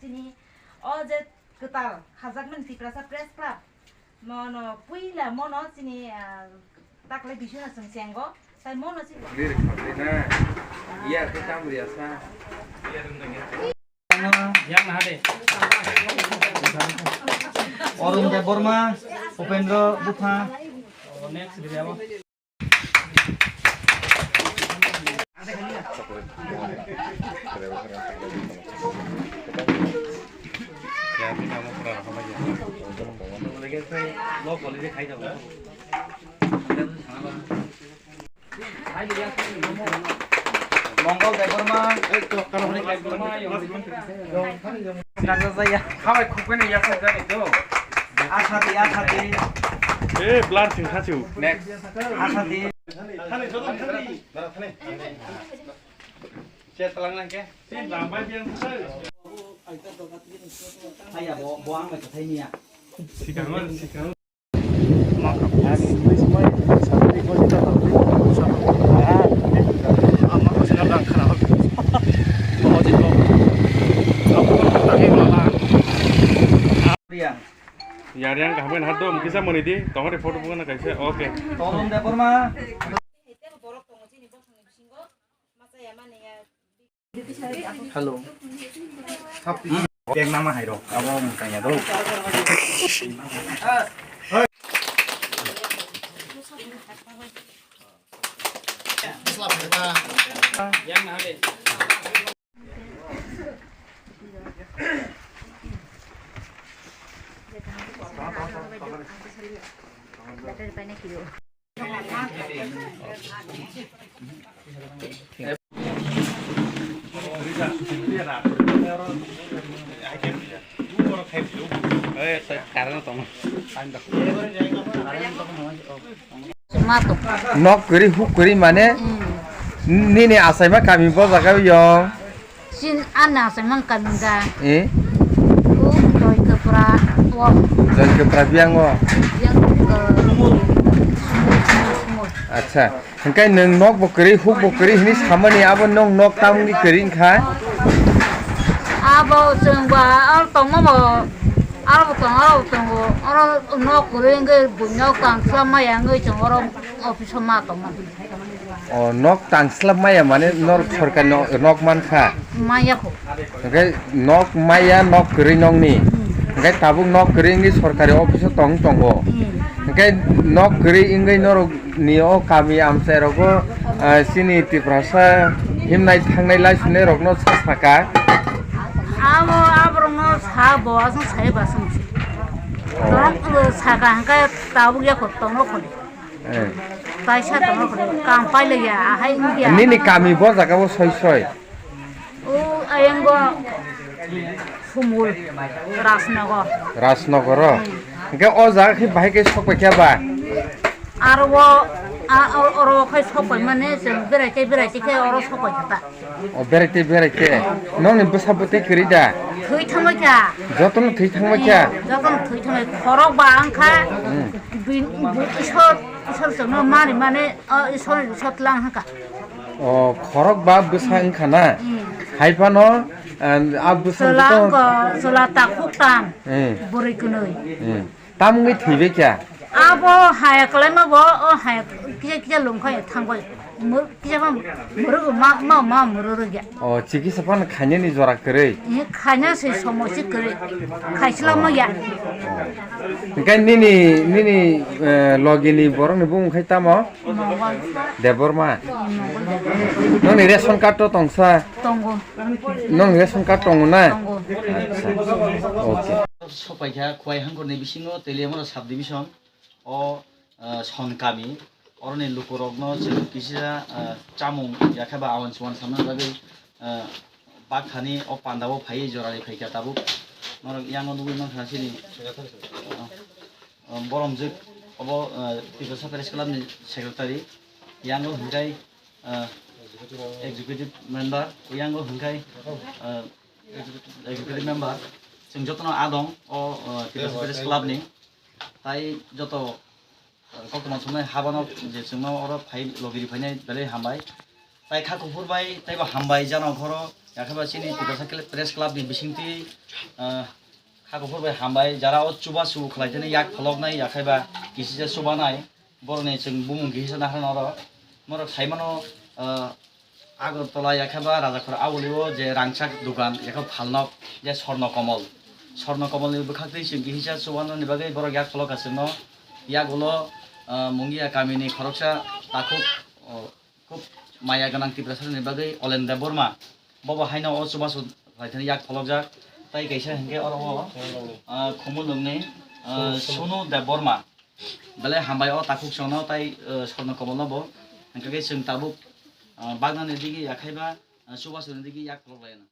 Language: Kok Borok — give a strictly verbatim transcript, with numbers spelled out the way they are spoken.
Chini o je kwtal khajakmani Tiprasa Press Club, mono puila mono chini, ah, taklai bisuna chwng chengo, tai mono chini Lyrics hapdi na. Iya, khe tam riyasa. Yang na de. Arun Debbarma, Upendra Bupha. Oh, next video. Mongol Debbarma. Khabai khukbani yakhai jani do. Asadi, asadi. Eh, blur sing khachu. Next. Asadi. Thani, thani, thani. Thani, thani. Chat lang lang ke. Sin rambai biang thani. Haya bo, bo ang bai kathai niya. Sikang, sikang. Yar yang kaham kan hadom kisa mani di, tongori photo bukan kaisa, oke. Tolong deh, Purma. Hello. Bag nama hai rok, abo mung tanya do. Nok kwrwi huk kwrwi mane nini achaima kami bo jaga o yong. Chin ana se mang kan da. Eh? O doi kapra. O. Doi kapra biang o. Biang ko. Sumul, sumul, sumul. Acha. Hingkai nwng nok bo kwrwi, huk bo kwrwi hini samani abo nwng nok tamni kwrwi wngkha? Abo chwng ba, aro tongma bo, aro bo tong, aro bo tongo. Aro nok kwrwi wngwi buino kangsa maya wngwi chwng oro office o ma tongma. O, nok tang slap maya mane nor sorkar no-, nok man kha. Maya kho. Hingke nok maya nok kwrwi nokni. Hmm. Hingke tabuk nok kwrwi wngwi sorkari office o tong tongo. Hmm. Hingke nok kwrwi wngwi norok ni o kami amchai rogo, ah, chini Tiprasa himnai thangnai lai sunai rokno sa saka. Abo, aborokno sa bo aswng sai ba aswng si. Oh. Tong, uh, saka hingke tabuk ya kho tongno kho. Eh. Kaisa tongno kho, kam pailaiya, ahai wngya. Nini kami bo jaga o soi soi? O, ayang bo Sumul, Rajnagar. Rajnagar o? Hmm. Hingke o jaga khe bahai khe sok pai kha ba? Aro o, a, o, oro khai sok pai mane, chwng berai tei berai tei khe oro sok pai kha ta. O, berai tei berai tei. Nokni bwsa bwtwi kwrwi da? Thwi thangbai kha. Jotono thwi thangbai kha? Hmm, jotono thwi thangbai. Khorok ba wng kha. Hmm. Bini, bu-, Isor, Isor chwngno mani mani, o, Isor, Isor tlang haka. O, khorok ba bwsa wng kha na? Hmm. Hai phano, ah, a bwsa chwla wng kha, chwla takhuk tam. Hmm. Bwrwi kwnwi. Hmm. Tam wngwi thwibai kha? Abo haya kwlaima bo, o haya kisa kisa lungkha thangbai. Mur-, kisa ma muruk ma, ma, ma muruk ya. O, chikisa phano khainani jora kwrwi? Eh, khaina se somo se kwrwi. Khaisla ma ya. Hingke nini, nini, eh, logini borokni bumung khai tamo? Mongol. Debbarma. Mongol Debbarma. Nongni ration card to tongsa? Tongo. Nongni ration card tongo na? Tongo. Acha. Okay. Sopaikha Khowai hangkhorni bisingo Teliamura subdivision o, ah, Son kami. Oroni lukurokno chwng kisa, ah, chamung yakhe ba awan suan samna bagwi, ah, bakthani o pandao phaiwi jorani phaikha tabuk. Norok yango nugwi mankha chini, ah, ah, boromjwk obo, ah, Tiprasa Press Club ni secretary. Yango hwnkhe, ah, executive member, yango hwnkhe, ah, executive member. Chwng jotono adong o, ah, Tiprasa Press Club ni. Tai joto, ah, koktwma songnai habano je chwngno oro phai logiri phainai belai hambai. Tai kha kuphur bai taibo hambai jano khoro, Yakhaiba chini Tiprasa Kle-, Press Club ni bisingtwi, ah, kha kuphur bai hambai, jara o chubachu khlai thani yak pholoknai, yakhaiba kisisa chubanai, borokni chwng bumung kisa nahar norok. Norok saimano, ah, Agartala yakhaiba Rajakhor abolio je rangchak dukan yakha phalnok je Swarno Komol. Swarno Komolni bwkhaktwi chwng kisa chubanani bagwi borok yak pholok ka chwngno. Yak ulo, ah, Mungia kamini khoroksa takhuk, oh, Khub maya gwnang Tiprasarokni bagwi Olen Debbarma. Bobo haino o chubachu khlai thani yak pholokjak. Tai kaisa hinkhe oro o, ah, Khumulwngni, ah, Sunu Debbarma. Belai hambai o takhuk chwngno tai, ah, Swarno Komolno bo. Hinkhe chwng tabuk, ah, bagnani digi yakhaiba, ah, chubachuni digi yak pholok laina.